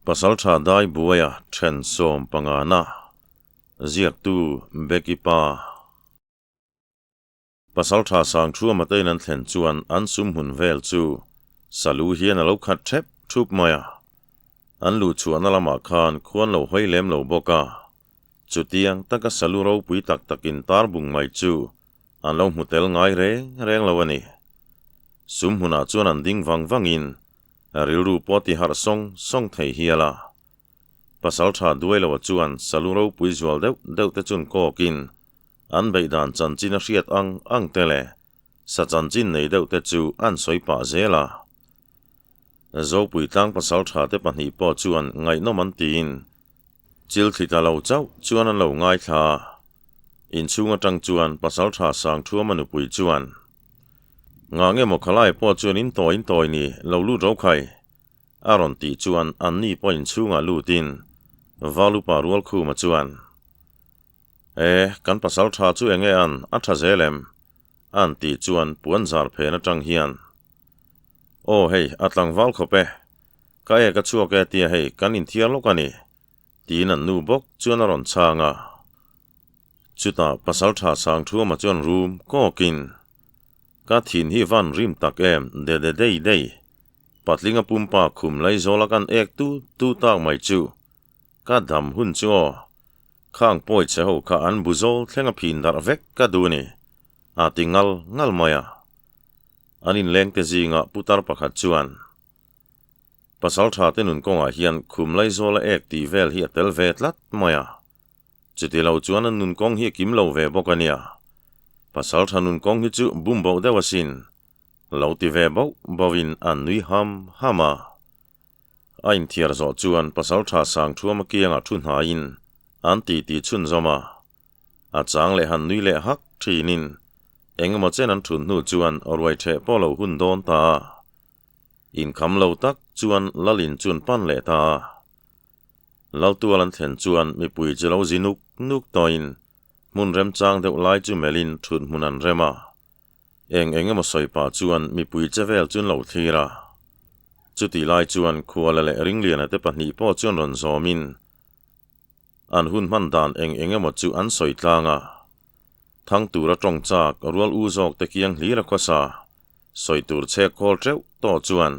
Pasaltha dai buaia then sawmpangana ziaktu Becky pa. Pasaltha sang thu amatein an thlen chuan an sum hun vel chu salu hian a lo khat thep thup mai a. An luh chhuahna lamah khan khuan lo hawi lem lo bawk a. Chutiang taka salu ropui tak takin tar bung mai chu an lo hmu tel ngai reng reng lo a ni. Sum hmunah chuan an ding vang vangin rilru pawh ti harh sawng sawng thei hial a. Pasal tha duai loa chuan salu ropui zual deuh deuh te chun kawkin an beih dan chanchin a hriat ang ang te leh sa chanchin nei deuh te chu an sawi pah zel a. Zopui tlang pasal tha te pahnih pawh chuan ngaihnawm an tiin chil thli ta lo chauh chuan an lo ngaithla a. Inchhung atang chuan pasal tha sang thuama nupui chuan, Ngah nge maw khalai pawh chuan in tawi in tawi ni lo lut ro khai? A rawn tih chuan anni pawh inchhungah lutin Valupa Rualkhuma chuan, E, kan pasal tha chu enge an a tha zel em? An tih chuan puan zar phen atang hian, Aw hei a tlangval khawp e, ka e ka chhuak e tia hei kan inthiar lawk a ni, tiin an nu bawk chuan a rawn chhang a. Chutah Pasaltha Sangthuama chuan rum kawkin, Ka thin hi van rim tak em, de de dei dei. Patlinga pumpa khum Laizawla kan ek tu tu tak mai chu. Ka dam hun chu aw. Khang pawi che ho kha an bu zawl thleng a phin darh vek ka duh ni, a ti ngal ngal mai a. An inlengte zingah putar pakhat chuan, Pasaltha te nun kawngah hian khum Laizawla ek tih vel hi a tel ve tlat mai a. Chuti lo chuan an nun kawng hi a kim lo ve bawk a nia. Pasal tha nun kawng hi chu bum boh deuh asin. Lo ti ve boh bohin an nui ham ham a. A inthiar zawh chuan pasal tha sang thuam a kiangah thu hnaiin an ti ti chhunzawm a. A chang leh han nui leh hak thinin eng emaw chen an thun hnu chuan ruai theh pawh lo hun dawn ta a. Inkham lo tak chuan Lalin chun pan leh ta a. Laltual an thlen chuan mipui chu lo zi nuk nuk tawhin hmun remchang deuh lai chu melhin thut hmun an rem a. Eng eng emaw sawi pah chuan mipui che vel chu an lo thlir a. Chutih lai chuan Khuala leh Ringliana te pahnih pawh chuan rawn zawmin an hun hman dan eng eng emaw chu an sawi tlang a. Thang tura tawng chak rual u zawk te kiang hlir a khawsa sawi tur chhek khawl teuh tawh chuan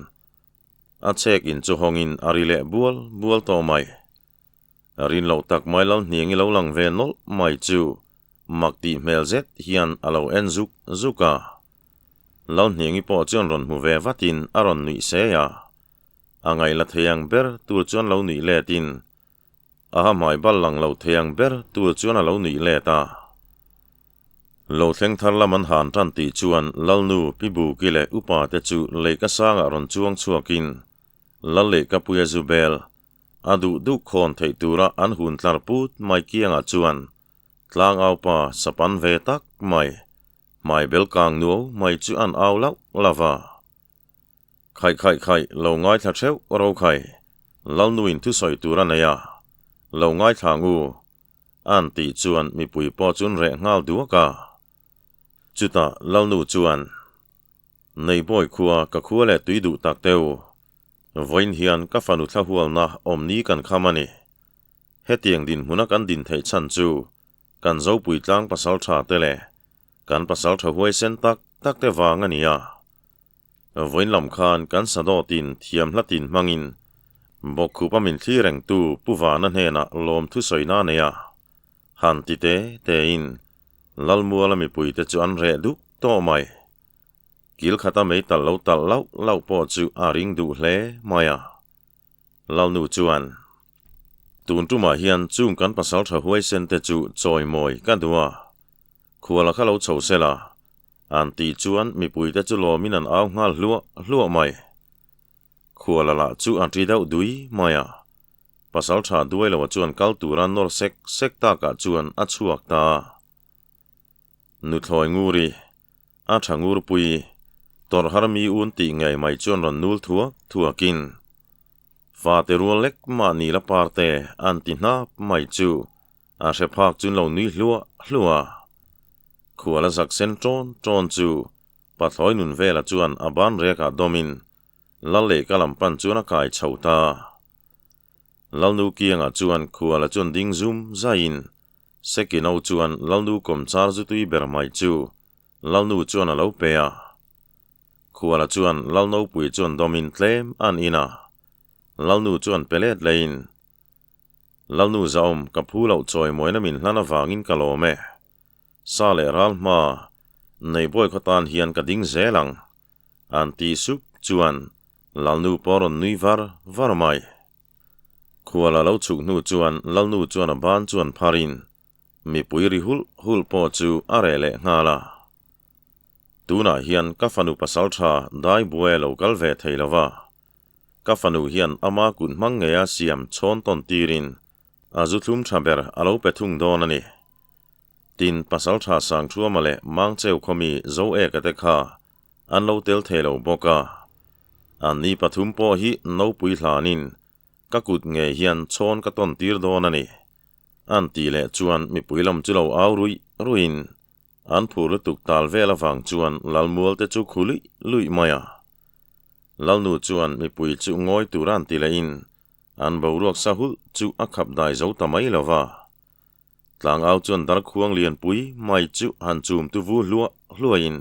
A chek in chu hawngin a ri leh bual bual tawh mai. Rin loh tak mai lal hniang i lo lang ve nawlh mai chu mak tih hmel zet hian a lo en zuk zuk a. Lal hniangi pawh chuan rawn hmu ve vatin a rawn nuih sei a. A ngaih la thei ang ber tur chuan lo nuih letin A ha hmai bal lang lo thei ang ber tur chuan a lo nuih let a. Lo thleng thar lam an han tan tih chuan Lalnu, Pi Buki leh upa te chu leika sangah rawn chuang chhuakin Lal lehkapuia zu bel a duh duh khawn theih tura an hun tlar put mai kiangah chuan tlangaupa sapan ve tak mai, hmai bel kang nuau mai chu an au lauh lauh va. Khaih khaih khaih, lo ngaithla theuh ro khai. Lalnuin thusawi tur a nei a, lo ngaithla ang u. An tih chuan mipui pawh chu an reh nghal duak a. Chutah Lalnu chuan, Neibawi khua ka khua leh tui duh tak teu. Vawiin hian ka fanu thlahualna awmni kan kham a ni. Hetiang dinhmuna kan din theih chhan chu kan Zopui tlang pasal tha te leh kan pasal tha huaisen tak tak te vang a ni a. Vawiin lam khan kan sadawtin thiam hlatin hmangin bawkkhupa min thli rengtu Pu Vana hnenah lawm thusawina a nei a, han ti te tein Lalmuala mipuite chu an reh duk tawh mai. Kil khata mei talh lo talh lauh lauh pawh chu a ring duh hle mai a. Lalnu chuan, Tun tumah hian chung kan pasal tha huaisen te chu chawimawi ka duh a, khuala kha lo chho sela, An tih chuan mipuite chu lawmin an au nghal hluah hluah mai. Khuala lah chu a ṭi deuh dui mai a. Pasal ṭha duai loa chuan kal tura nawr sek sek takah chuan a chhuak ta a. Nuthlawi nguri, a ṭha ngurpui, tawrh har mi un tih ngei mai chuan rawn nul thuak thuakin, Fate rual lek mahni la parte an ti hnap mai chu A hre phak chu lo nui hluah hluah a. Khuala zak sen ṭawn ṭawn chu Pathlawi nun vela chuan a ban rekah dawmin Lal leh ka lam pan chuan a kai chho ta. Lalnu kiangah chuan khuala chuan ding zum zaiin Sekino chuan Lalnu kawmchar zu tui ber mai chu Lalnu chuan a lo pe a. Khuala chuan Lalnopui chuan dawmin tlem an in a. Lalnu chuan pe let leiin, Lalnu zahawm ka phu loh chawimawina min hlan avangin ka lawm e. Sa leh ral hma nei bawi khaw tan hian ka ding zel ang, an ti sup chuan Lalnu pawh rawn nui var var mai. Khual a lo chhuk hnu chuan Lalnu chuan a ban chuan pharin mipui ri hulh hulh pawh chu a reh leh nghal a. Tunah hian ka fanu pasaltha dai buai a lo kal ve thei lo va, ka fanu hian ama kut hmang ngeia siam chhawn tawn tirin a zu thlum tha ber a lo pe thung dawn a ni. Tin, pasaltha Sangthuama leh Mangcheu khawmi Zoeka te kha an lo tel thei lo bawk a. Anni pathum pawh hi nopui hlanin ka kut ngei hian chhawn ka tawn tir dawn a ni. An tih leh chuan mipui lam chu lo au ruih ruihin an phur lutuk tal vel avang chuan Lalmual te chu khu luih luih mai a. Lalnu chuan mipui chu ngawi tur an ti lehin an boruak sa hulh chu a khap dai zo ta mai lo va. Tlangau chuan darkhuang lianpui mai chu han chum tu vu hluah hluahin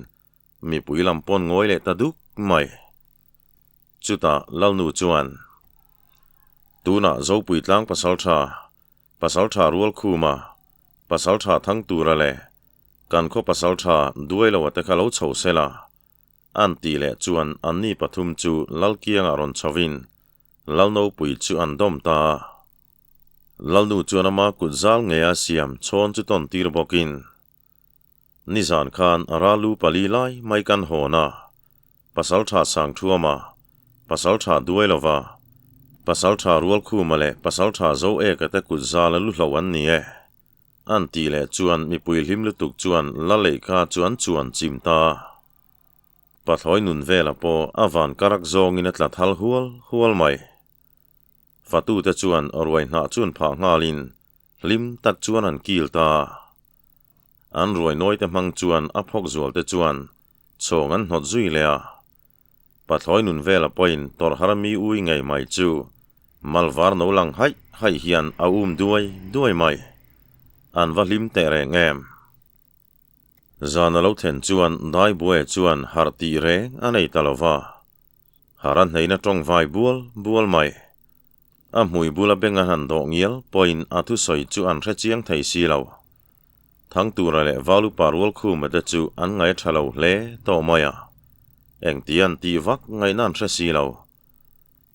Mipui lam pawn ngawi leh ta duk mai. Chutah Lalnu chuan, Tunah Zopui tlang pasaltha, pasaltha Rualkhuma, pasaltha Thangtura leh kan khaw pasaltha Duailoa te kha lo chho sela, an tih leh chuan anni pathum chu Lalkiangah rawn chhovin Lalnopui chu an dawm ta a. Lalnu chuan ama kut zal ngeia siam chhawn chu tawn tir bawkin, Nizan khan a ralu pali lai mai kan hawn a, Pasaltha Sangthuama, Pasaltha Duailova, Pasaltha Rualkhuma leh Pasaltha Zoeka te kut zal a lu hlo an ni e. An tih leh chuan mipui hlim lutuk chuan la lehkha chu an chuan chim ta a. Pathlawi nun vela pawh a van karak zawngin a tla thal hual hual mai. Fatute chuan ruai hnah chun phah nghalin Hlim tak chuan an kil ta. An ruai nawite hmang chuan a phawk zual te chuan chhawng an hnawt zui leh a. Pathlawi nun vela pawhin tawrh har mi ui ngei mai chu malvar no lang haih haih hian a um duai duai mai. An va hlim teh reng em. Zan a lo thlen chuan Daibuaia chuan harh tih reng a nei ta lo va. Harh a hneina tawngvai bual bual mai. A hmui bula beng a han dawh ngial pawhin a thusawi chu an hre chiang thei si lo. Thangtura leh Valupa Rualkhuma te chu an ngaih tha lo hle tawh mai a, engti an tih vak ngaihna an hre si lo.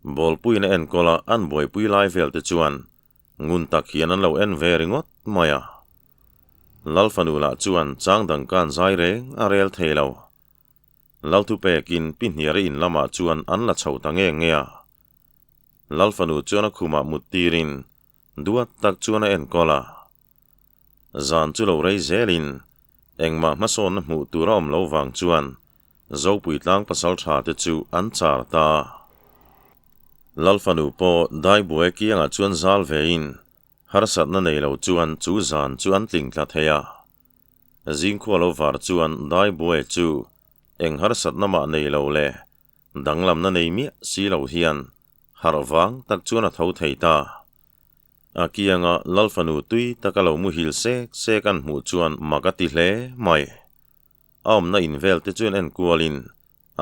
Bawlpuiin a enkawl a an buaipui lai vel te chuan ngun tak hian an lo en ve ringawt mai a. Lalfanu lah chuan chang dang kan zai reng a rel thei lo. Lalthupekin Pi Hniari in lamah chuan an la chho ta nge nge a. Lalfanu chuan a khumah mut tirin duat tak chuan a enkawl a. Zan chu lo rei zelin engmah hmasawnna hmuh tur a awm lo vang chuan Zopui tlang pasal tha te chu an char ta a. Lalfanu pawh Daibuai kiangah chuan zal vein harsatna nei lo chuan chu zan chu an tling tla thei a. Zingkhua lo var chuan Daibuai chu eng harsatna mah nei lo le Danglamna nei miah si lo hian harh vang tak chuan a tho thei ta. A kianga Lalfanu tui taka lo muhil sek sek an hmuh chuan mak a ti hle mai. A awmna in vel te chuan en kualin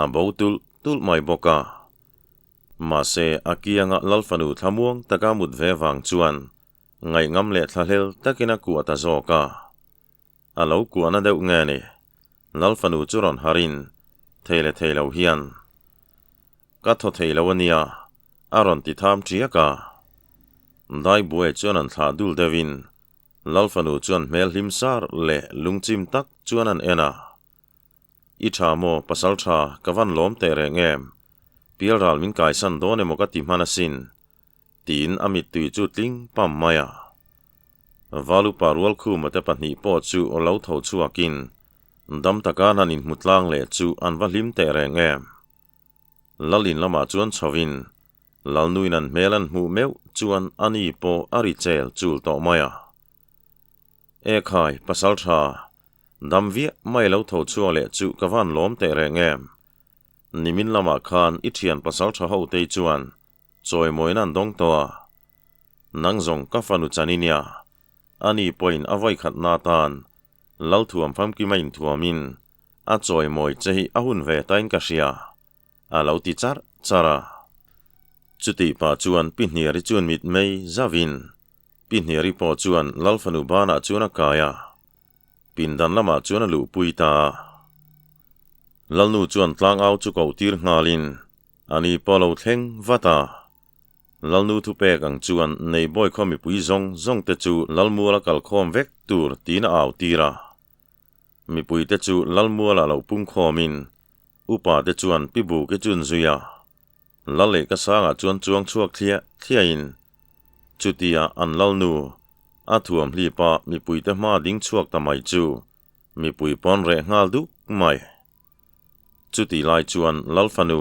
a bo tulh tulh mai bawk a. Mahse a kianga Lalfanu thlamuang taka mut ve vang chuan ngaihngam leh thlahlel takin a kuah ta zawk a. A lo kuahna deuh nge ni? Lalfanu chu rawn harin, thei leh thei lo hian, Ka thaw thei lo a nia, a rawn ti tham ṭiak a. Daibuai chuan an thlah dul deuhin, Lalfanu chuan hmel hlim sar leh lungchim tak chuan an en a. I ṭha maw, pasal ṭha, ka van lawm teh reng em? Pialral min kaisan dawn emaw ka ti hman asin. Tiin a mittui chu tling pam mai a. Valupa Rualkhuma te pahnih pawh chu lo tho chhuakin dam taka an inhmu tlang leh chu an va hlim teh reng em. Lalin lamah chuan chhovin Lalnuin an hmel an hmuh meuh chuan a ni pawh a ri chel chul tawh mai a. Ekhai, pasal tha, dam viah mai lo tho chhuak leh chu ka van lawm teh reng em. Nimin lamah khan i thian pasal tha ho tei chuan Chawimawina an dawng tawh a. Nang zawng ka fanu chan i nia. Ani pawhin a vawikhatna atan Lalthuam famkima inthuamin a chawimawi che hi a hun ve tain ka hria, a lo ti charh charh a. Chutih pah chuan Pi Hniari chuan mitmei zauvin Pi Hniari pawh chuan Lalfanu banah chuan a kai a. Pindan lamah chuan a luhpui ta a. Lalnu chuan tlangau chu koh tir nghalin a ni pawh a lo thleng vat a. Lalnu thupek ang chuan Neibawi khaw mipui zawng zawng te chu Lalmuala kalkhawm vek tur tiin a au tir a. Mipui te chu Lalmuala lo pungkhawmin upa te chuan Pi Buki chu an zui a. Lal leh ka sangah chuan chuang chhuak thliah thliahin chutia an lalnu a thuam hlipa mipuite hma ding chhuak ta mai chu mipui pawn reh nghal duk mai. Chutih lai chuan Lal fanu,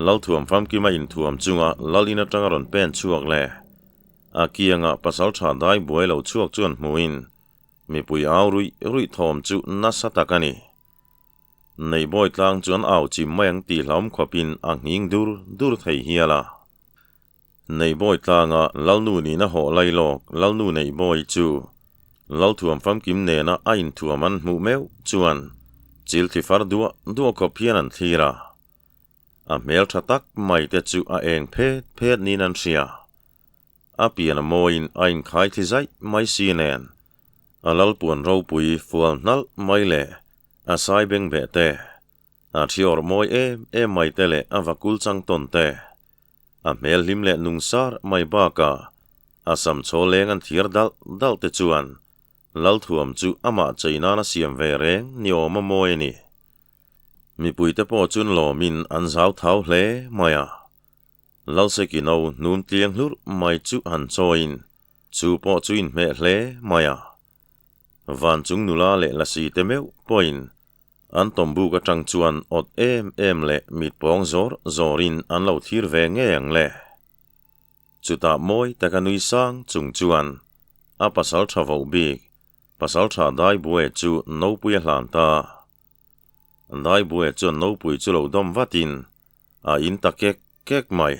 Lalthuam famkima inthuam chunga Lal in atanga rawn pen chhuak leh a kianga pasal tha dai buai lo chhuak chuan hmuhin mipui au ruih ruih thawm chu nasa tak a ni. Nei bawi tlang chuan au chim mai ang tih hlauhawm khawpin a nghing dur dur thei hial a. Nei bawi tlanga Lalnu nihna hawh lai lawk Lalnu neih bawi chu Lalthuam famkim nena a inthuam an hmuh meuh chuan chil thli far duah duah khawp hian an thlir a. A hmel tha tak mai te chu a eng phet phet niin an hria. A pian a mawiin a inkhai thli zaih mai si nen a Lalpuan ropui fual hnalh mai leh A sai beng beh te, a thi awrh mawi em em mai te leh a vakul chang tawn te, a hmel hlim leh nung sar mai bakah a sam chaw leng an thiar dalh dalh te chuan Lalthuam chu amah chei nan a siam ve reng ni awm a mawi a ni. Mipuite pawh chun lawmin an zau thau hle mai a. Lalsekino hnun tliang hlurh mai chu han chawiin chu pawh chu inhmeh hle mai a. Van chung nula leh lasi te meuh pawhin an tawmbuk atang chuan awt em em leh mit pawng zawr zawrin an lo thlir ve ngei ang le. Chutah mawi taka nui sang chung chuan a pasal tha voh bik, pasal tha Daibuaia chu nopui a hlan ta. Daibuaia chuan nopui chu lo dawm vatin a in ta kek kek mai.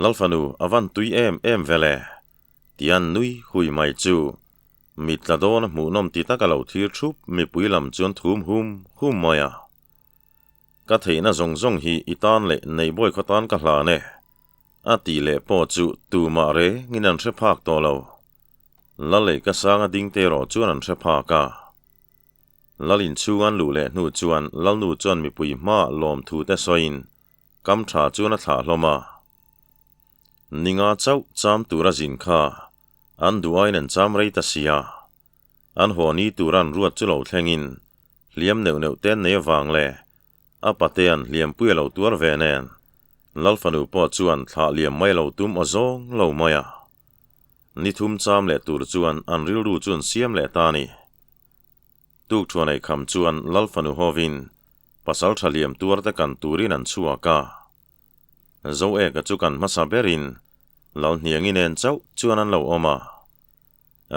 Lalfanu a van tui em em ve le? Tian nui hui mai chu mit tla dawn a hmuhnawm ti tak a lo thlir thup mipui lam chuan thum hum hum mai a. Ka theihna zawng zawng hi i tan leh neibawi khaw tan ka hlan e, a tih leh pawh chu tumah rengin an hre phak tawh lo. Lalei ka sanga ding te erawh chuan an hre phak a. Lal inchhung an luh leh hnu chuan Lalnu chuan mipui hmaah lawmthu te sawiin Kam tha chuan a thlah hlawm a. Ninga chauh cham tur a zin kha an duh aiin an cham rei ta sia. An haw ni tura an ruat chu lo thlengin hliam neuh neuh te an nei avang leh a patea'n hliampui a lo tuar ve nen Lalfanu pawh chuan thlah liam mai lo tum aw zawng lo mai a. Ni thum cham leh tur chuan an rilru chu an siam leh ta a ni. Tukthuan eikham chuan Lalfanu hovin Pasal tha liam tuar te kan turin an chhuak a. Zoeka chu kan hmasa berin Lalhniangi nen chauh chuan an lo awm a.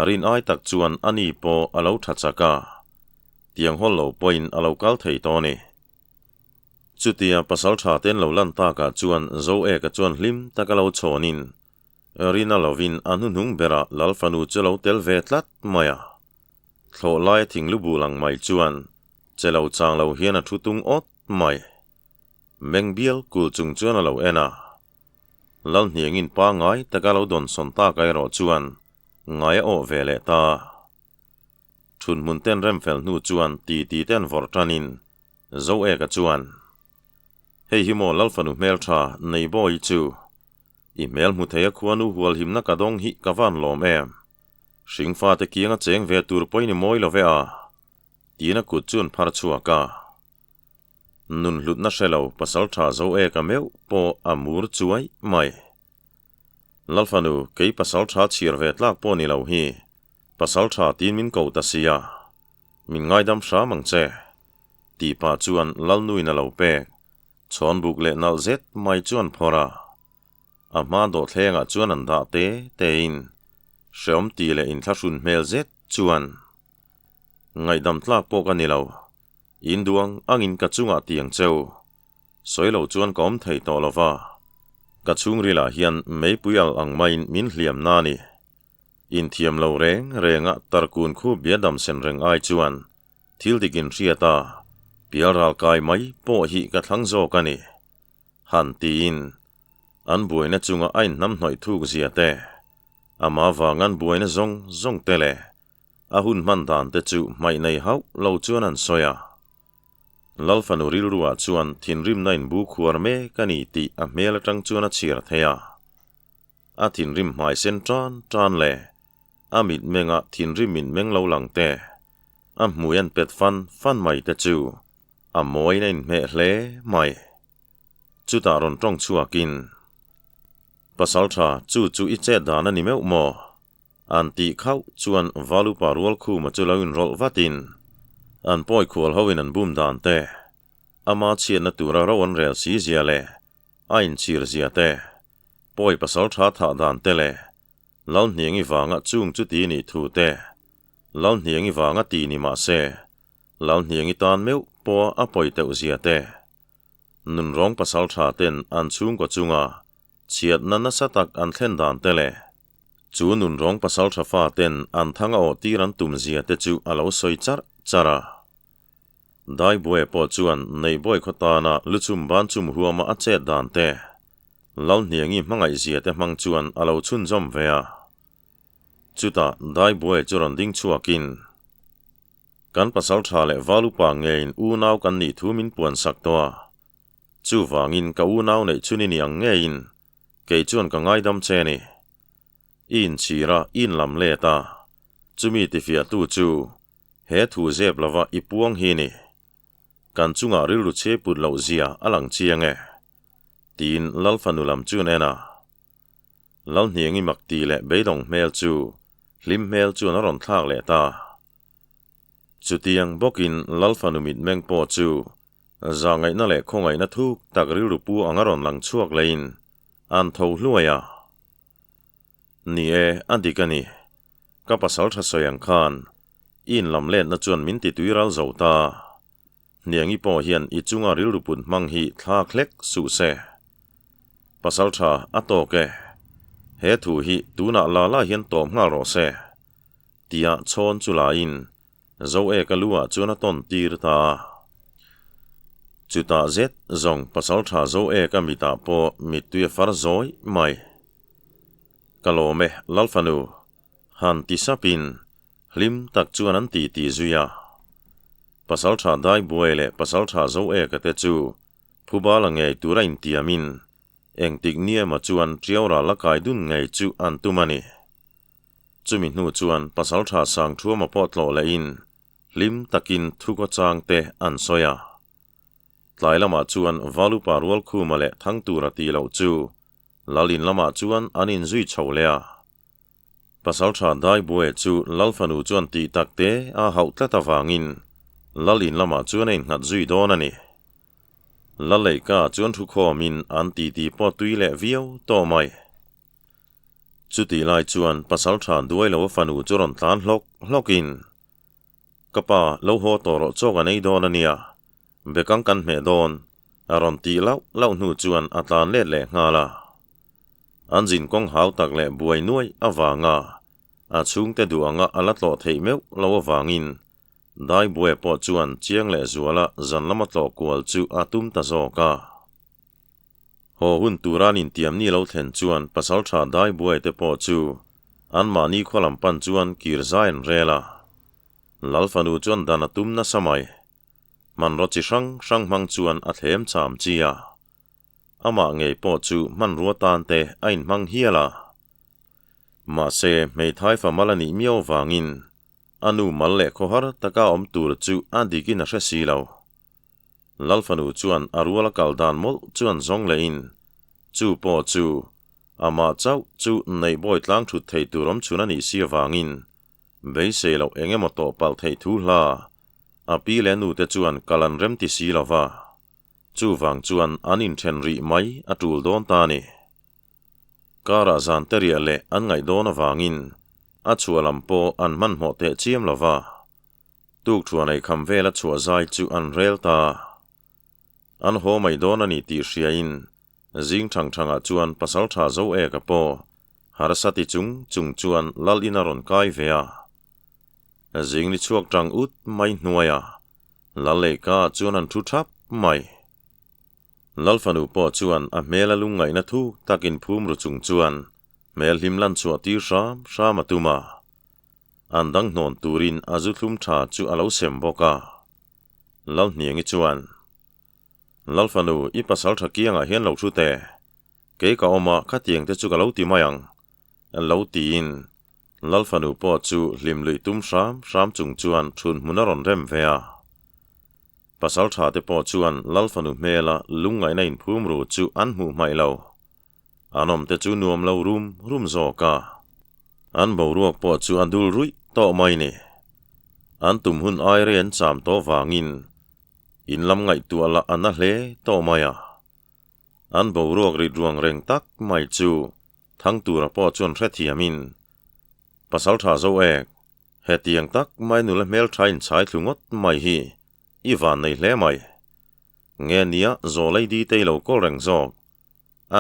Rin ai tak chuan a ni pawh a lo tha chak a, tiang hawl lo pawhin a lo kal thei tawh a ni. Chutia pasal tha te an lo lan takah chuan Zoeka chuan hlim taka lo chhawnin Rina lovin a hnuhnung berah Lalfanu chu a lo tel ve tlat mai a. Thlawh laia thing lu bul ang mai chuan che lo chang lo hian a thu tung awt mai. Meng bial kul chung chuan a lo en a. Lalhniangin pangngai taka lo dawnsawn tak erawh chuan ngai a awh ve leh ta. Thunhmun ten rem fel hnu chuan titi te an vawrh tanin Zoeka chuan, Hei hi maw Lalfanu hmeltha Neibawi chu, i hmel hmu thei a khuanu hualhimna ka dawng hi ka van lawm em? Hringfate kianga cheng ve tur pawhin i mawi lo ve a, tiin a kut chu an phar chhuak a. Nun hlutna hre lo pasal tha zo eka meuh pawh a mur chuai mai. Lalfanu, kei pasal tha chhiar ve tlak pawh ni lo hi, pasal tha tiin min ko ta sia, min ngaidam hram ang che, tih pah chuan Lalnuin a lo pek, chhawnbuk leh nalh zet mai chu an phawrh a. A hma dawhthlengah chuan an dah te tein hreawm tih leh inthlahrun hmel zet chuan ngaihdam tlak pawh ka ni lo, in duang angin ka chungah tiang cheu sawi lo chuan ka awm thei tawh lo va, Ka chhungrilah hian meipui al ang maiin min hliam na a ni. Inthiam lo reng renga tarkun khu bia dam sen reng ai chuan thil dik inhriat a, pialral kai mai pawh hi ka thlang zawk a ni. Han tiin an buaina chunga a inhnamhnawih thuk zia te, ama vang an buaina zawng zawng te leh a hun hman dan te chu hmaih nei hauh lo chuan an sawi a. Lal fanu rilruah chuan thinrimna inbu khuar mek a ni tih a hmel atang chuan a chhiar thei a. A thinrim hmai sen tan tan leh a mitmenga thinrim mitmeng lo lang te, a hmui an pet fan fan mai te chu a mawiin a inhmeh hle mai. Chutah rawn tawng chhuakin, Pasaltha, chu chu i chet dan a ni meuh maw? An tih khauh chuan Valupa Rualkhuma chu lo inrawlh vatin an pawi khual hoin an bum dan te, ama chhiatna tura ro an rel si zia leh a inchhir zia te, pawi pasal tha thah dan te leh Lalhniangi vanga chung chu ti nih thu te, Lalhniangi vanga ti ni mah se Lalhniangi tan meuh pawha a pawi teuh zia te, nunrawng pasal tha ten an chhungkaw chunga chhiatna nasa tak an thlen dan te leh Chu nunrawng pasaltha fa ten an thang a awh tir an tum zia te chu a lo sawi charh charh a. Daibuai pawh chuan Neihbawi khaw tana luchum ban chum huama a chet dan te, Lalhniangi hmangaih zia te hmang chuan a lo chhunzawm ve a. Chutah Daibuai chu rawn ding chhuakin, Kan pasaltha leh valupa ngeiin unau kan nih thu min puan sak tawh a. Chuvangin ka unau neih chhun i ni ang ngeiin Kei chuan ka ngaidam che ni. I inchhir a, i inlam let a. Chumi tifiahtu chu he thu zep lova i puang hi ni. Kan chungah rilru chhe put loh zia a lang chiang e. Tiin Lal fanu lam chu an en a. Lalhniangi mak ti leh beidawng hmel chu hlim hmel chuan a rawn thlak leh ta. Chutiang bawkin Lal fanu mitmeng pawh chu Zahngaihna leh khawngaihna thuk tak rilru pu ang a rawn lang chhuak leiin an tho hluai a. Ni e, a dik a ni. Ka pasal tha sawi ang khan i inlam letna chuan min ti tui ral zo ta. Hniangi pawh hian i chunga rilru put hmang hi thlak hlek suh se. Pasal tha a tawk e. He thu hi tunah la la hian tawp nghal rawh se. Tia chhawn chu lain Zo e ka lu ah chuan a tawn tir ta a. Chutah zet zawng pasaltha Zo e ka mitah pawh mittui a far zawi mai. Ka lawm e Lalfanu, han ti sapin hlim tak chuan an ti ti zui a. Pasaltha Daibuai leh pasaltha Zo e ka te chu phubala ngei tura intiamin engtik ni emaw chuan Tiaural a kai dun ngei chu an tum a ni. Chumi hnu chuan Pasalṭha Sangṭhuama pawh tlawh lehin hlim takin thukaw chang te an sawi a. Tlai lamah chuan Valupa Rualkhuma leh Thangtura tih loh chu Lalin lamah chuan an inzui chho leh a. Pasalṭha Daibuai chu Lalfanu chuan tih tak te a hauh tlat avangin Lalin lamah chuan a innghat zui dawn a ni. Laleika chuan thukhawmin an titi pawh tui leh viau tawh mai. Chutih lai chuan pasalṭha duai lo a fanu chu rawn tlan hlawk hlawkin, Ka pa, lo haw tawh rawh chawk an ei dawn a nia, bekang kan hmeh dawn, a rawn tih lauh lauh hnu chuan a tlan let leh nghal a. An zin kawng hau tak leh buai nuaih avanga a chhungte duh anga a la tlawh theih meuh lo avangin Daibuai pawh chuan chiang leh zuala zan lama tlawh kual chu a tum ta zawk a. Haw hun tura an intiam ni lo thlen chuan pasalṭha daibuai te pawh chu anmahni khaw lam pan chuan kir zai an rel a. Lal fanu chuan dan a tum nasa mai. Hmanraw chi hrang hrang hmang chuan a thlem cham chi a. Amah ngei pawh chu hmanrua tan te a inhmang hial a. Mahse, hmeithai fa mal a nih miau vangin a nu mal leh khawhar taka awm tur chu a dikin a hre si lo. Lalfanu chuan a rual a kal dan mawlh chuan zawng lehin, chu pawh chu amah chauh chu neihbawi tlang thut thei tur awm chhun a nih si avangin beisei loh eng emaw tawh palh theih thu hla a pi leh nu te chuan kal an rem ti si lo va, chuvang chuan an inthen rih mai a tul dawn ta a ni. Karah zan te riah leh an ngaih dawn avangin a chhuah lam pawh an hmanhmawh teh chiam lo va. Tukṭhuan ei kham vela chhuah zai chu an rel ta. An haw mai dawn a ni tih hriain Zing thang thangah chuan pasaltha zo eka pawh harsa ti chung chung chuan lal in a rawn kai ve a. Zing ni chhuak tang ut mai hnuaia lal lehka ah chuan an thu thap mai. Lal fanu pawh chuan a hmel a lungngaihna thuk takin phum ru chung chuan hmel hlim lan chhuah tir hram hram a tum a. An dang hnawn turin a zu thlum tha chu a lo sem bawk a. Lal hniangi chuan, Lal fanu, i pasal tha kiangah hian lo thu teh. Kei ka awm a, khatiang te chu ka lo ti mai ang, lo tiin Lal fanu pawh chu hlim luih tum hram hram chung chuan thun hmun a rawn rem ve a. Pasal tha te pawh chuan Lal fanu hmela lungngaihna inphum ru chu an hmuh hmaih lo. An awm te chu nuam lo rum rum zawk a. An boruak pawh chu a dul ruih tawh mai ni. An tum hun ai rei an cham tawh vangin in lam ngaihtuah lah a na hle tawh mai a. An boruak rit ruang reng tak mai chu Thangtura pawh chuan hrethiamin, Pasal tha zo ek, hetiang tak mai nula hmeltha inchhai thlu ngawt mai hi i van nei hle mai. Nge nia Zawlei di te i lo kawl reng zawk,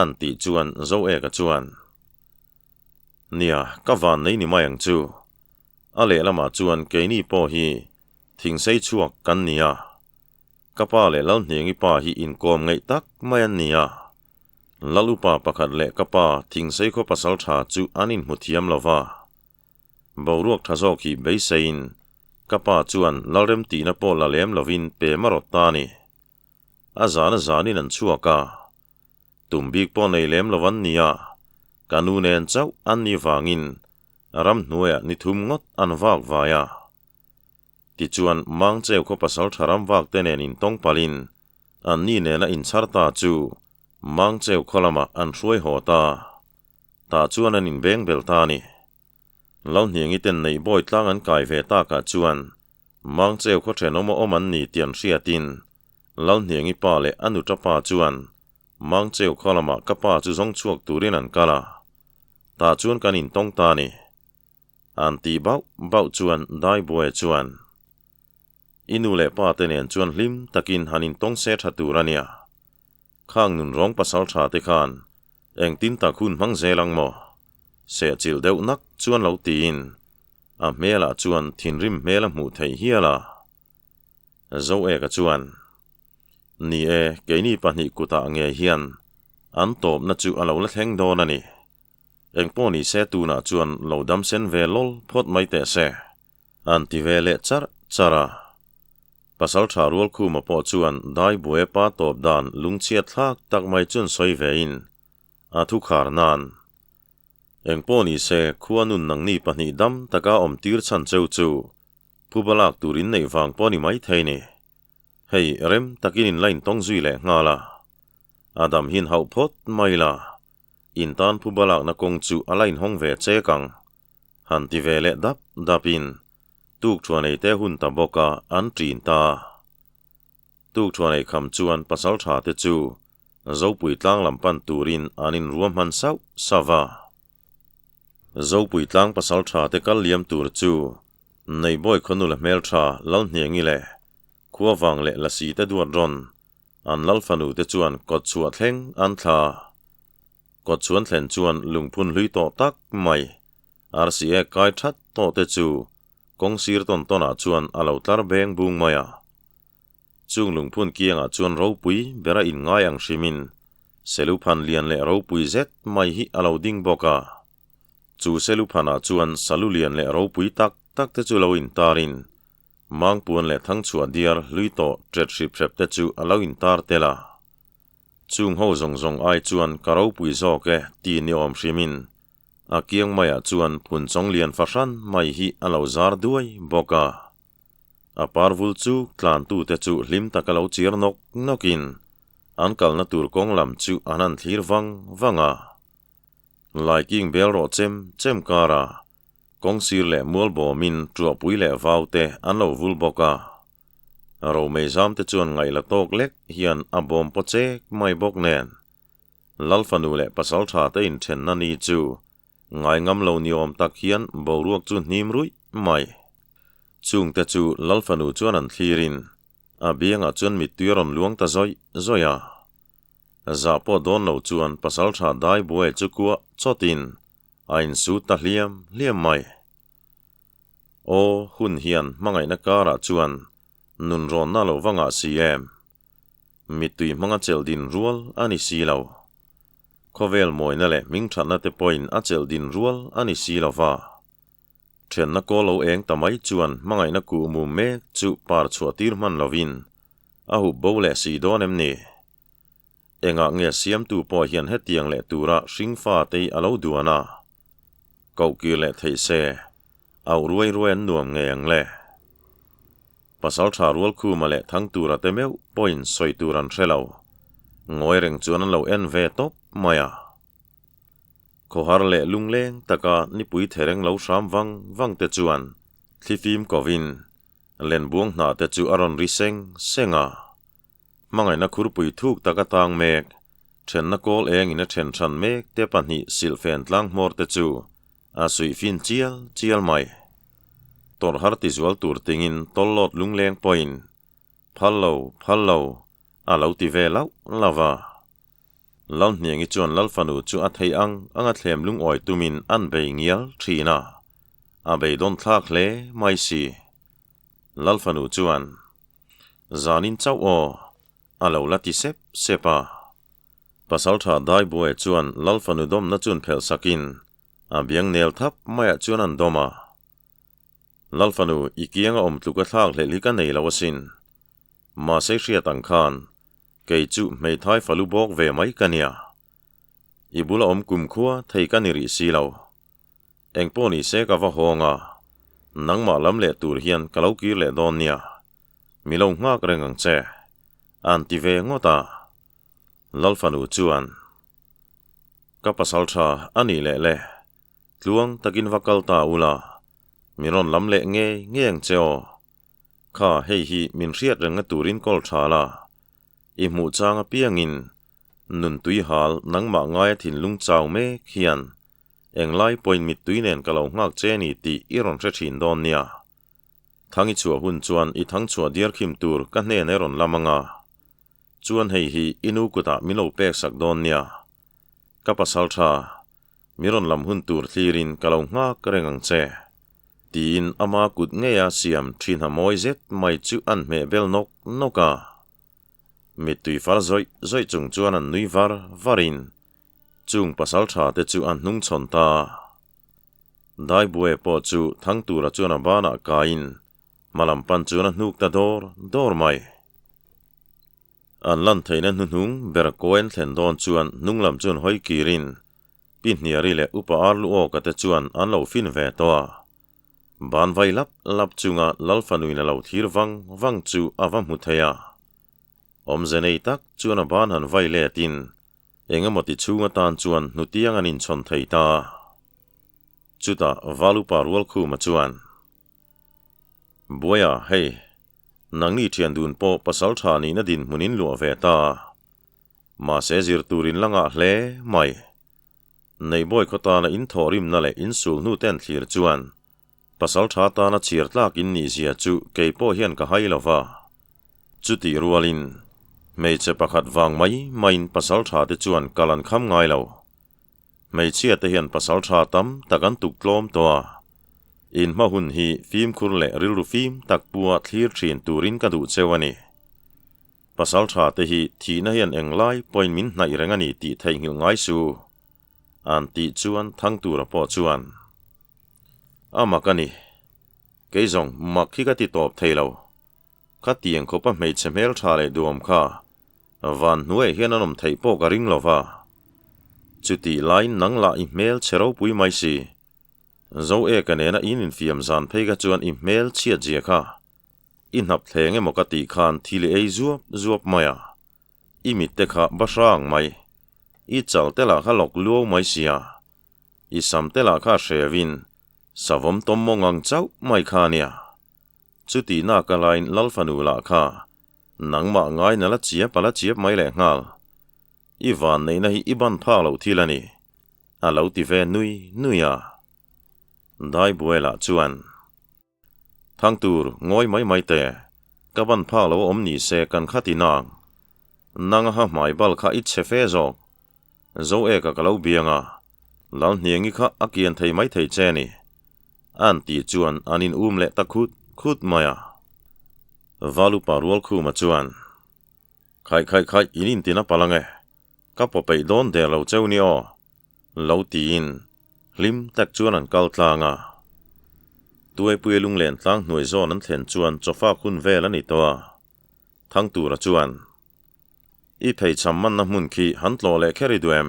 An tih chuan Zoeka chuan, Nia, ka van nei ni mai ang chu. A lehlamah chuan keini pawh hi thingsei chhuak kan ni a. Ka pa leh Lalhniangi pa hi inkawm ngeih tak mai an ni a. Lal upa pakhat leh ka pa thingsei khaw pasal tha chu an inhmu thiam lo va. Boruak tha zawk hi beiseiin ka pa chuan Lalremtihna pawh la lem lovin pem a rawt ta a ni. A zan a zanin an chhuak a. Tum bik pawh nei lem lo an ni a, ka nu nen chauh an nih vangin ramhnuaiah ni thum ngawt an vak vai a. Tichuan Mangcheu khaw pasal tha ram vak te nen intawng palhin an ni nena inchhar ta chu Mangcheu khaw lamah an hruai haw ta. Tah chuan an inbeng bel ta a ni. Lalhniangi ten neih bawi tlang an kai ve takah chuan Mangcheu khaw thenawm a awm an ni tih an hriatin Lalhniangi pa leh a nuta pa chuan Mangcheu khaw lamah ka pa chu zawng chhuak turin an kal a, tah chuan kan intawng ta a ni. An tih bauh bauh chuan Daibuaia chuan, I nu leh pa te nen chuan hlim takin han intawng se tha tur a nia. Khang nun rawng pasal tha te khan engtin tak hun hmang zel ang maw? Sehchilh deuh nak chuan lo tiin a hmelah chuan thinrim hmel a hmuh theih hial a. Zoeka chuan, Ni e, keini pahnih kutah nge hian an tawpna chu a lo la thleng dawn a ni. Engpawh ni se tunah chuan lo dam sen ve lawl phawt mai teh se. An ti ve leh charh charh a. Pasal tha Rualkhuma pawh chuan dai buai pa tawp dan lungchhiat thlak tak mai chuan sawi vein a thu khar nan. Engpawh ni se khua nun nangni pahnih dam taka awm tir chhan cheu chu phuba lak tur in neih vang pawh ni mai thei ni. Hei rem takin in la intawng zui leh nghal a. A dam hin hauh phawt mai la. In tan phuba lakna kawng chu a la inhawng ve chek ang. Han ti ve leh dap dapin tuk thuan ei te hun ta bawk a an ṭin ta. Tuk thuan ei kham chuan pasal ṭha te chu Zopui tlang lam pan turin an inruam hman sauh sauh a. Zopui tlang pasal ṭha te kal liam tur chu Neibawi khawnula hmelṭha Lalhniangi leh Khuavang leh Lasi te duat rawn an Lal fanu te chuan kawt chhuah thleng an thla. Kawt chuan thlen chuan lungphun hlui tawh tak mai RCA kai that tawh te chu kawng sir tawn tawn ah chuan a lo tlar beng bung mai a. Chung lungphun kiangah chuan ropui bera inngai ang hrimin Seluphan lian leh ropui zet mai hi a lo ding bawk a. Chu Seluphanah chuan salu lian leh ropui tak tak te chu lo intarin Mangpuan leh Thangchhuah diar hlui tawh ṭet hrip hrep te chu a lo intar tel a. Chung ho zawng zawng ai chuan ka ropui zawk e ti ni awm hrimin a kiang maiah chuan phun chawng lian fahran mai hi a lo zar duai bawk a. A parvul chu tlantute chu hlim taka lo chiar nawk nawkin an kalna tur kawng lam chu an han thlir vang vang a. Laiking bel rawh chem chem kara kawng sir leh mual bawmin tuahpui leh vau te an lo vul bawk a. Romei zam te chuan ngaih la tawk lek hian a bawm paw chek mai bawk nen. Lal fanu leh pasal tha te inthenna ni chu ngai ngam lo ni awm tak hian boruak chu hnim ruih mai. Chung te chu Lal fanu chuan an thlirin a biangah chuan mittui a rawn luang ta zawih zawih a. Zah pawh dawn lo chuan pasaltha Daibuai chu kuah chawtin a insut ta hliam hliam mai. Aw, hun hian hmangaihna karah chuan nunrawnna lo va ngah si em? Mittui hmanga chelh din rual a ni si lo. Khawvel mawina leh hmingthatna te pawhin a chelh din rual a ni si lo va. Thianna kawl lo eng ta mai chuan hmangaihna kuh mum mek chu par chhuah tir hman lovin a hup bo leh si dawn em ni? Engah nge siamtu pawh hian hetiang leh tura hringfa te hi a lo duan a? Koh kir leh theih se, auh ruai ruai an nuam ngei ang le. Pasaltha Rualkhuma leh Thangtura te meuh pawhin sawi tur an hre lo. Ngawi reng chuan an lo en ve tawp mai a. Khawhar leh lungleng taka nipui thereng lo hram vang vang te chuan thlifim kovin lenbuang hna te chu a rawn ri seng seng a. Hmangaihna khurpui thuk tak a tang mek, thenna kawl engin a then hran mek te pahnih silhfen tlang hmawr te chu a suih fin chial chial mai. Tawrh har tizual tur tingin tawllawt lungleng pawhin phal lo, phal lo a lo ti ve lauh lauh a. Lalhniangi chuan Lalfanu chu a thei ang anga thlem lungawi tumin an bei ngial thin a, a beidawn thlak hle mai si. Lalfanu chuan, Zanin chauh aw, a lo la ti sep sep a. Pasaltha Daibuai chuan Lalfanu dawmna chun phelh sakin a biang nel thap maiah chuan an dawm a. Lalfanu, i kianga awm tluk a thlak hlelh hi ka nei lo asin. Mahse hriat ang khan, kei chu hmeithai falu bawk ve mai ka nia. I bula awm kumkhua thei ka ni rih si lo. Engpawh ni se ka va hawng a, nangmah lam leh tur hian ka lo kir leh dawn nia. Mi lo nghak reng ang che. An ti ve ngawt a. Lalfanu chuan, Ka pasal tha a nih leh le, tluang takin va kal ta ula, mi rawn lam leh ngei ngei ang che aw. Kha hei hi min hriat renga turin kawl tha la, i hmuh chang apiangin nun tui hal nangmah ngaia thinlung chau mek hian englai pawhin mittui nen ka lo nghak che ni tih i rawn hre thin dawn nia. Thang i chhuah hun chuan i thang chhuah diar khim tur ka hnenah i rawn lam anga, chuan hei hi i nu kutah min lo pek sak dawn nia. Ka pasal tha, mi rawn lam hun tur thlirin ka lo nghak reng ang che, tiin ama kut ngeia siam thin ha mawi zet mai chu an hmeh bel nawk nawk a. Mittui far zawih zawih chung chuan an nui var varin chung pasal tha te chu an hnung chhawn ta. Daibuai pawh chu Thangtura chuan a banah kaiin hmalam pan chuan a hnuk ta dawr dawr mai. An lan theihna hnuhnung ber kawi an thlen dawn chuan hnunglam chuan hawi kirin Pi Hniari leh Upa Arluawka te chuan an lo fin ve tawh a. Ban vai lap lap chunga Lalfanuin a lo thlir vang vang chu a va hmu thei a. Awmze nei tak chuan a ban han vai letin eng emaw ti chhung atan chuan hnutiang an inchhawn thei ta. Chutah Val Upa Rualkhuma chuan. Buaia, hei, nangni thian dun pawh pasal tha nihna dinhmun in luah ve ta. Mahse zir tur in la ngah hle mai. Neihbawi khaw tana in thawhrimna leh in sul hnu ten thlir chuan pasal tha tana chhiar tlak in nih zia chu kei pawh hian ka hai lo va. Chutih rualin hmeichhe pakhat vang mai maiin pasal tha te chuan kal an kham ngai lo. Hmeichhia te hian pasal tha tam tak an tuk tlawm tawh a, in hma hun hi fimkhur leh rilru fim tak pua thlir thin turin ka duh cheu a ni. Pasal tha te hi thihna hian englai pawhin min hnaih reng a ni tih theihnghilh ngai su, an tih chuan Thangtura pawh chuan, A mak a ni. Kei zawng mak hi ka ti tawp thei lo. Khatiang khawpa hmeichhe hmeltha leh duam kha van hnuaiah hian an awm theih pawh ka ring lo va. Chutih laiin nang lah i hmel chhe ropui mai si. Zo eka nena in infiam zan phei kha chuan i hmel chhiat zia kha i hnap thleng emaw ka tih khan thil i ei zuap zuap mai a. I mitte kha ba hrang mai. I chal te lah kha lawk luau mai sia. I sam te lah kha hrevin savawm tawm mawng ang chauh mai kha nia. Chuti nak a lain Lalfanu lah kha nangmah ngai na la chiap a la chiap mai leh nghal. I van neihna hi i ban phak loh thil a ni, a lo ti ve nui nui a. Daibuai lah chuan, Thangtur, ngawi mai mai teh, ka ban phak lo a awm ni se kan kha ti nang. Nang ha hmai bal kha i chhe fe zawk. Zo eka ka lo biang a, Lalhniangi kha a kian thei mai thei che ni. An tih chuan an in um leh ta khut khut mai a. Valupa Rualkhuma chuan, Khaih khaih khaih in intin a palh ange, ka paw peih dawn der lo cheu ni aw, lo tiin hlim tak chuan an kal tlang a. Tuaipuia lunglen tlang hnuai zawn an thlen chuan chawfak hun vel a ni tawh a. Thangtura chuan, I pheichham manna hmun khi han tlawh leh kher i duh em?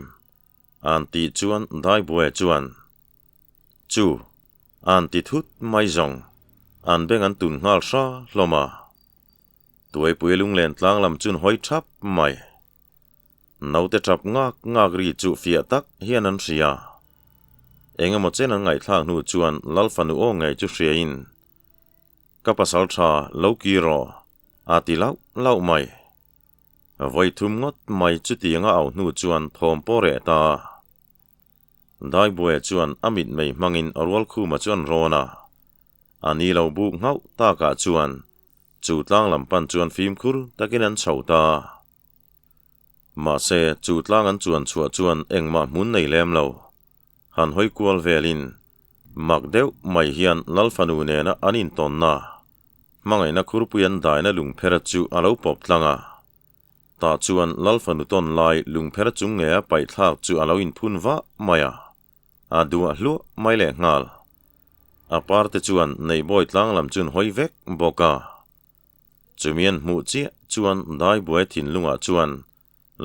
An tih chuan Daibuaia chuan, Chu, an ti thut mai zawng, an beng an tun nghal hra hlawm a. Tuaipui lunglen tlang lam chun hawi thap mai. Naute tap ngak ngak ri chu fiah tak hian an hria. Eng emaw chen an ngaihthlak hnu chuan Lal fanu aw ngei chu hriain, Ka pasal tha lo kir rawh, a ti lauh lauh mai. Vawi thum ngawt mai chutiang a au hnu chuan thawm pawh reh ta. Daibuaia chuan a mitmei hmangin a rualkhuma chu an rawn a. A ni lo buk nghauh takah chuan chu tlang lam pan chuan fimkhur takin an chho ta. Mahse, chu tlang an chuan chhuah chuan engmah hmun nei lem lo. Han hawi kual velin mak deuh mai hian Lal fanu nena an intawnna hmangaihna khurpui an daina lungpher chu a lo pawp tlang a. Tah chuan Lal fanu tawn lai lungpher chung nge a paihthlak chu a lo inphun vah mai a. A duah hluah mai leh nghal. A par te chuan Neihbawi tlang lam chun hawi vek bawk a. Chumi an hmuh chiah chuan Daibuai thinlungah chuan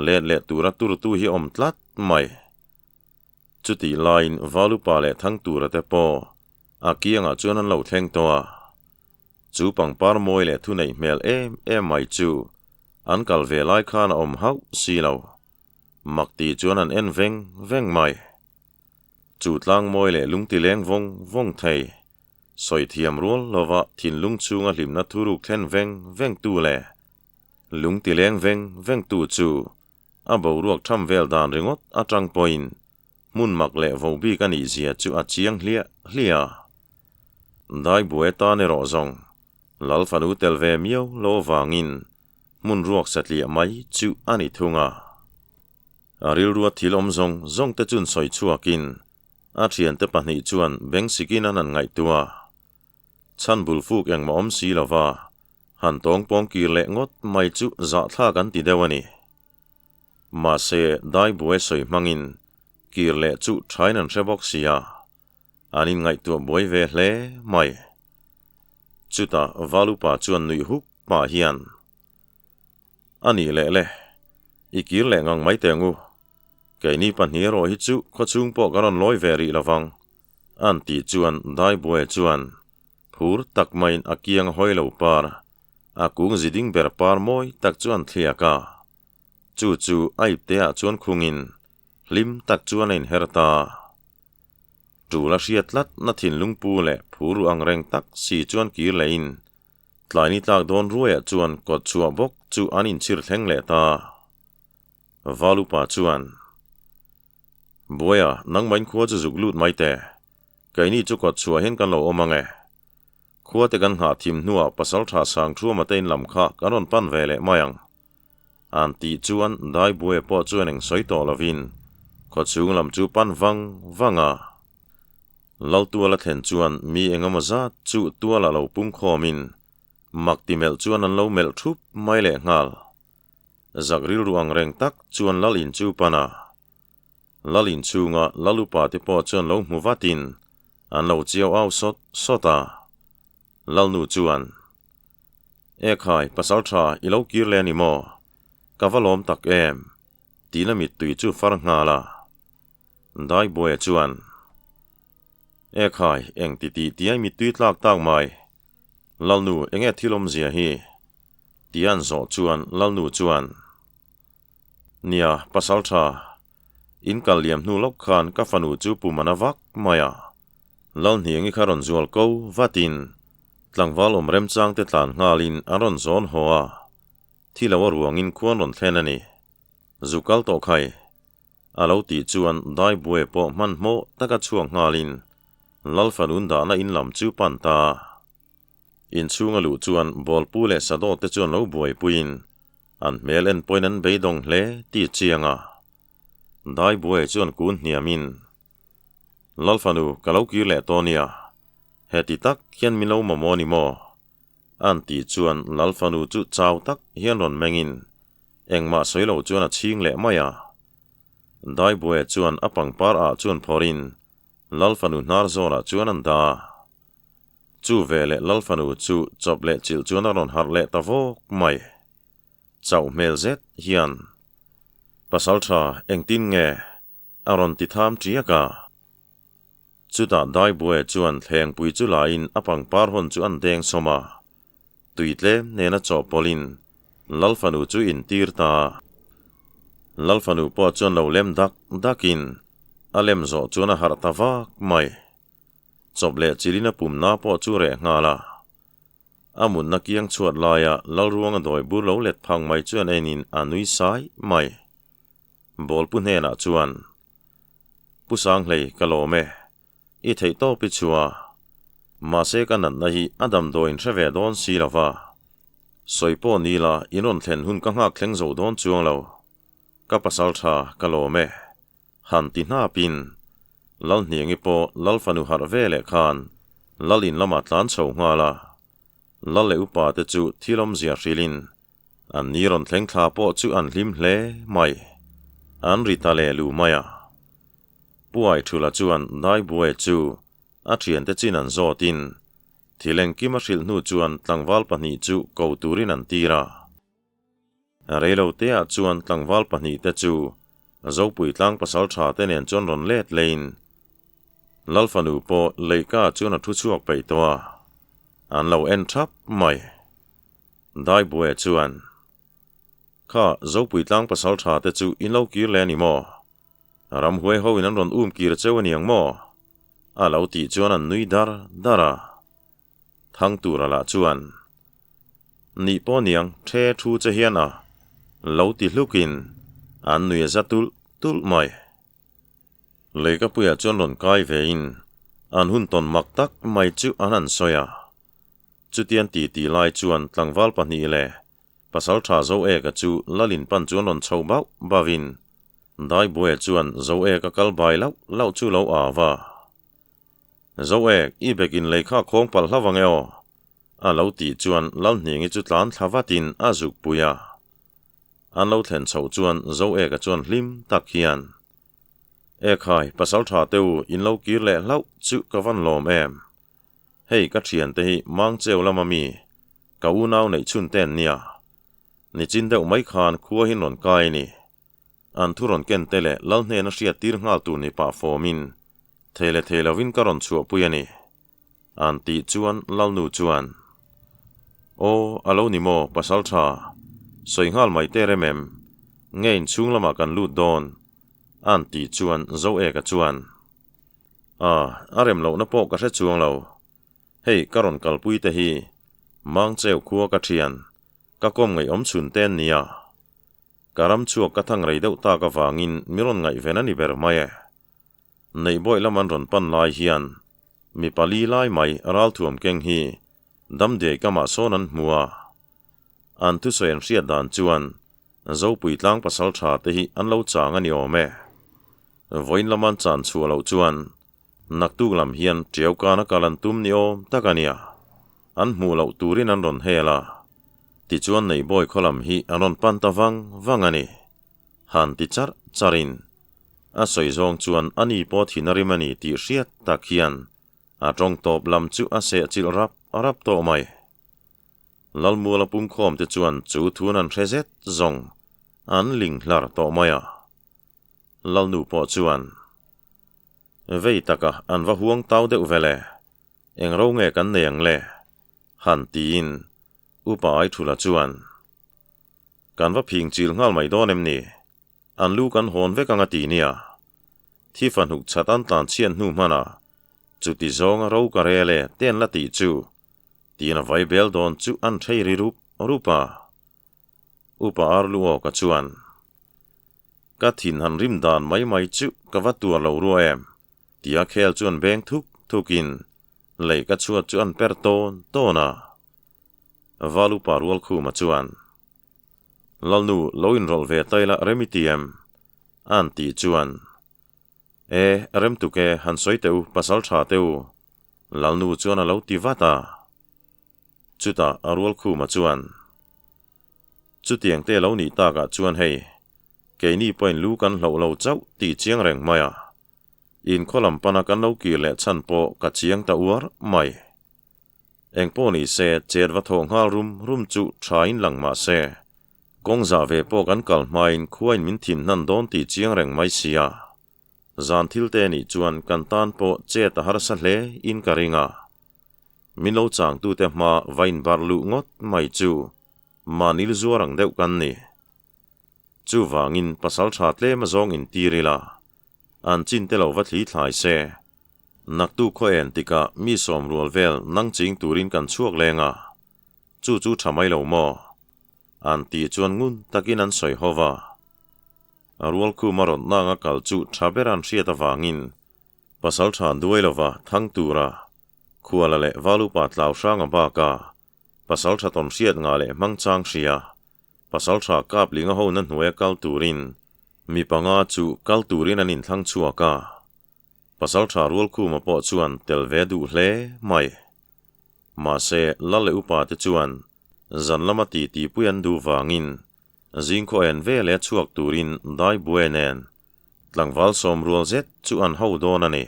let leh tura turtu hi a awm tlat mai. Chutih laiin Valupa leh Thangtura te pawh a kiangah chuan an lo thleng tawh a. Chu pangpar mawi leh thuneih hmel em em mai chu an kal ve lai khan a awm hauh si lo. Mak tih chuan an en veng veng mai. Chu tlang mawi leh lungti leng vawng vawng thei. Sawi thiam rual lova thinlung chhunga hlimna thuruk thlen veng veng tu leh lungti leng veng veng tu chu a boruak tham vel dan ringawt atang pawhin hmun mak leh vo bik a nih zia chu a chiang hliah hliah a. Daibuai tan erawh zawng Lal fanu tel ve miau lo avangin hmun ruak satliah mai chu a ni thung a. A rilrua thil awm zawng zawng te chun sawi chhuakin a thiante pahnih chuan beng sikin an han ngaihtuah a. Chhan bul fuk engmah awm si lova han tawng pawng kir leh ngawt mai chu zahthlak an ti deuh a ni. Mahse, daibuai sawi hmangin kir leh chu thain an hre bawk si a. An inngaihtuah buai ve hle mai. Chutah Valupa chuan nuih huk pah hian, A nih leh le, i kir leh ngang mai teh ang u. Keini pahnih erawh hi chu khawchhung pawh kan rawn lawi ve rih lovang, an tih chuan Daibuai chuan phur tak maiin a kiang a hawi lo par, a kung ziding ber par mawi tak chu an thliak a. Chu chu a ipteah chuan khungin hlim tak chuan a inher ta. Tul a hriat tlat na thinlung pu leh phur ru ang reng tak si chuan kir lehin tlaini tlak dawn ruaiah chuan kawt chhuah bawk chu an inchhir thleng leh ta. Valupa chuan, Buaia, nangmahin khua chu zuk lut mai teh. Keini chu kawt chhuah hian kan lo awm ang e. Khua te kan nghah thim hnuah Pasaltha Sangthuama te in lam kha kan rawn pan ve leh mai ang. An tih chuan Daibuaia pawh chuan eng sawi tawh lovin khawchhung lam chu pan vang vang a. Laltuala thlen chuan mi eng emaw zat chu tuala lo pung khawmin mak ti melh chuan an lo melh thup mai leh nghal. Zak rilru ang reng tak chuan Lal in chu pan a. Lal in chhunga Lal upa te pawh chuan lo hmu vatin an lo chiau au sawt sawt a. Lalnu chuan. Ekhai, pasal tha i lo kir leh a ni maw? Ka va lawm tak em? Tiin a mittui chu far nghal a. Daibuaia chuan, Ekhai, eng ti tih tiai mittui tlak tak mai? Lalnu, enge thil awmzia hi? Tia an zawh chuan Lalnu chuan, Nia, pasal tha, in kal liam hnu lawk khan ka fanu chu pum a na vak mai a. Lalhniangi kha rawn zual ko vatin Tlangval awm remchang te tlan nghalin an rawn zawn haw a, thi lo a ruangin khuan rawn thlen a ni. Zu kal tawh khai. A lo tih chuan Daibuai pawh hmanhmawh taka chhuak nghalin Lalfanun dahna in lam chu pan ta. Inchhunga luh chuan Bawlpu leh Sadawt te chuan lo buaipuiin. An hmel en pawhin an beidawng hle tih chiang a. Daibuai chuan kun hniamin, Lalfanu, ka lo kir leh tawh nia. Heti tak hian min lo mamawh a ni maw? An tih chuan Lalfanu chu chau tak hian rawn mengin engmah sawi lo chuan a chhing leh mai a. Daibuai chuan a pangpar ah chuan phawrhin Lalfanu hnar zawnah chuan an dah a. Chu veleh Lalfanu chu chawp leh chilh chuan a rawn harh leh ta vawk mai. Chauh hmel zet hian, Pasaltha, engtin nge? a rawn ti tham tiak a. Chutah Daibuai chuan thlengpui chu lain a pangpar hawn chu an deng sawm a. Tui tlem nena chawhpawlhin Lalfanu chu intir ta a. Lalfanu pawh chuan lo lem dak dakin a lem zawh chuan a harh ta vak mai. Chawp leh chilin a pumna pawh chu reh nghal a. A mutna kiang chhuat laia Lalruanga dawi bur lo let phang mai chuan enin a nui sai mai. Bawlpu hnenah chuan, Pu Sanghlei, ka lawm e. I theih tawp i chu a. Mahse ka natna hi a damdawiin hre ve dawn si lo va. Sawi pawh ni la, in rawn thlen hun ka nghak thleng zo dawn chuang lo. Ka pasal tha, ka lawm e. Han ti hnapin, Lalhniangi pawh Lal fanu harh ve leh khan Lal in lamah tlan chho nghal a. Lal leh upa te chu thil awmzia hrilhin An ni rawn thleng thla pawh chu an hlim hle mai. An ri ta leh lu mai a. Pu Aithula chuan Daibuai chu a thiante chin an zawtin thil engkim a hrilh hnu chuan tlangval pahnih chu ko turin an tir a. Reiloteah chuan tlangval pahnihte chu Zopui tlang pasal tha te nen chuan rawn let lein Lalfanu pawh leika chuan a thu chhuak peih tawh a, an lo en thap mai. Daibuai chuan, Kha, Zopui tlang pasal tha te chu in lo kir leh a ni maw? Ramhuai ho in an rawn um kir cheu a ni ang maw? A lo tih chuan an nui dar dar a. Thang tura lah chuan, Nih pawh niang, the thu che hian a lo ti hlukin an nui a za tulh tulh mai. Leikapuiah chuan rawn kai vein an hun tawn mak tak mai chu an han sawi a. Chutian ti ti lai chuan tlangval pahnih leh pasal tha Zoeka chu Lalin pan chuan rawn chho bauh bauhin Daibuaia chuan Zoeka kal bai lauh lauh chu lo au a. Zoek, i bekin lei kha khawng palh hlauh ang e aw? a lo tih chuan Lalhniangi chu tlan thla vatin a zuk pui a. An lo thlen chhoh chuan Zoeka chuan hlim tak hian, Ekhai, pasal tha te u, in lo kir leh hlauh chu ka van lawm em? Hei ka thiante hi Mangcheu lama mi, ka unau neih chhun te an nia. Nichin deuh mai khan khua hi rawn kai a ni. An thu rawn ken te leh lal hnena hriat tir nghal tur ni pah fawmin thei leh thei lovin ka rawn chhuahpui a ni. An tih chuan Lalnu chuan, Aw, a lo ni maw, pasal tha, sawi nghal mai te rem em? Nge inchhung lamah kan lut dawn? An tih chuan Zoeka chuan, A, a rem lohna pawh ka hre chuang lo. Hei ka rawn kalpui te hi Mangcheu khua ka thian, ka kawm ngaihawm chhun te an nia. Ka ram chhuak ka thang rei deuh tak avangin mi rawn ngaihven a ni ber mai e. Neihbawih lam an rawn pan lai hian mi pali lai mai ralthuam keng hi damdiai kamah sawn an hmu a. An thusawi an hriat dan chuan Zopui tlang pasal tha te hi an lo chang a ni awm e. Vawiin lama an chan chhuah loh chuan naktuk lam hian tiau kana kal an tum ni awm tak a nia. An hmuh loh turin an rawn hel a, tichuan Neihbawi khaw lam hi an rawn pan ta vang vang a ni. Han ti charh charhin a sawi zawng chuan a ni pawh thin a rim a ni tih hriat tak hian a tawng tawp lam chu a sehchilh rap rap tawh mai. Lalmuala pumkhawm te chuan chu thun an hre zet zawng an ling hlar tawh mai a. Lalnu pawh chuan, Vei taka an va huang tau deuh vel e, eng ro nge kan nei ang le? han tiin Upa Aithula chuan, Kan va phing chil nghal mai dawn em ni? An lu kan hawn vek ang a ti nia. Thi fahnuk chhat an tlan chhiat hnu hman a, chuti zawnga ro ka rel e te an la tih chu, tiin a vai bel dawn chu an thei ri rup rup a. Upa Arluawka chuan, Ka thin han rim dan mai mai chu ka va tuar lo rua em? tia khel chuan beng thuk thukin lei ka chhuat chu an per tawn tawn a. Val Upa Rualkhuma chuan. Lalnu lo inrawlh ve ta ila rem i ti em? A'n tih chuan, E, rem tuk e, han sawi teh u, pasal tha teh u. Lalnu chuan a lo ti vat a. Chutah a Rualkhuma chuan, Chutiang te lo nih takah chuan hei, keini pawhin lu kan hloh lo chauh tih chiang reng mai a. Inkhaw lam pana kan lo kir leh chhan pawh ka chiang ta uar mai. Engpawh ni se, chet va thawh nghal rum rum chu thain lang mah se, kawng zah ve pawh kan kal hmain khuain min thin hnan dawn tih chiang reng mai sia. Zan thil te nih chuan kan tan pawh chet a harsa hle in ka ring a. Min lo changtute hma va inbarh luh ngawt mai chu Manil zuar ang deuh kan ni. Chuvangin pasal tha tlem a zawng intir ila, an chin te lo va thli thlai se. Naktu khaw en tikah mi sawm rual vel nang ching turin kan chhuak leng a, chu chu tha mai lo maw? An tih chuan ngun takin an sawi ho va. A rual khum a rawn nang a kal chu tha ber an hriat avangin pasal tha duai lova thang tura Khuala leh Valupa tlau hrang a bak a, pasal tha tawn hriat ngah leh hmang chang hria. Pasalṭha Kaplinga hona hnuaia kal turin mi panga chu kal turin an inthlang chhuak a. Pasalṭha Rualkhuma pawh chuan tel ve duh hle mai. Mahse, lal leh upa te chuan zan lama titipui an duh vangin zingkhaw en veleh chhuak turin Daibuai nen tlangval sawm rual zet chu an ho dawn a ni.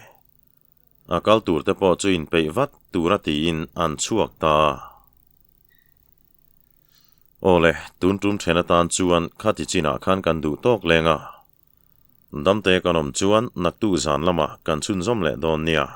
A kal tur te pawh chu inpeih vat tura tiin an chhuak ta a. Aw le, tun tum then atan chuan khati chinah khan kan duh tawk leng a. Damte kan awm chuan naktuk zan lamah kan chhunzawm leh dawn nia.